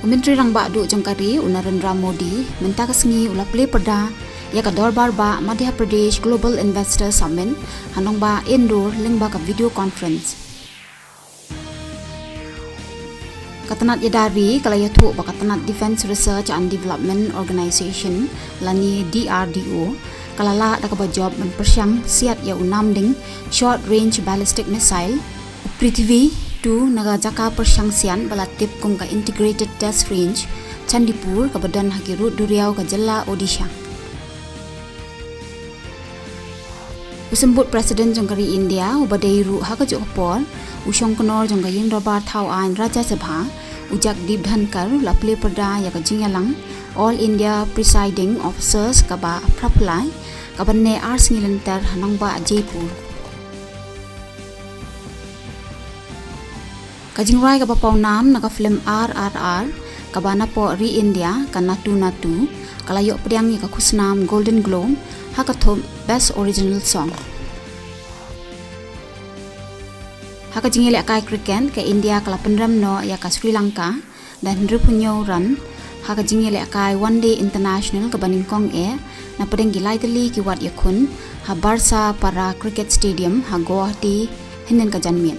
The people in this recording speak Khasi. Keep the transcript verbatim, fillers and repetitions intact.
U Myntri Rangbah Duh jong ka ri, u Narendra Modi, mynta ka sngi u la plie pyrda ïa ka Dorbar Bah Madhya Pradesh Global Investor Summit ha nongbah Indore lyngba ka video conference. Ka tnat ïada ri ka la ïathuh ba ka tnat Defence Research and Development Organisation lane D R D O ka la lah da kaba jop ban pyrshang siat ïa u namding short range ballistic missile, u Prithvi two, na ka jaka pyrshang siat ba la tip kum ka Integrated Test Range Chandipur, kaba don ha ki rud duriaw ka jylla Odisha. U Symbud President jong ka ri India, uba dei ruh ha kajuh ka por u shongknor jong ka Ïing Dorbar Thaw Aiñ Rajya Sabha, u Jagdeep Dhankhar, u la plie pyrda ïa ka jingïalang All India Presiding Officers kaba phra phew lai, kaban neh ar sngi lynter ha nongbah Jaipur. Ka jingrwai kaba pawnam na ka film R R R, kaba napoh ri India, ka Naatu Naatu, ka la ïoh pdiang ïa ka khusnam Golden Globe ha ka thup Best Original Song. Ha ka jingïalehkai cricket, ka India ka la pynrem noh ïa ka Sri Lanka da hynriewphew hynñiew run ha ka jingïalehkai One Day International kaba nyngkong eh napdeng ki lai tylli ki wat ïakhun ha Barsapara Cricket Stadium ha Guwahati hynnin ka janmiet.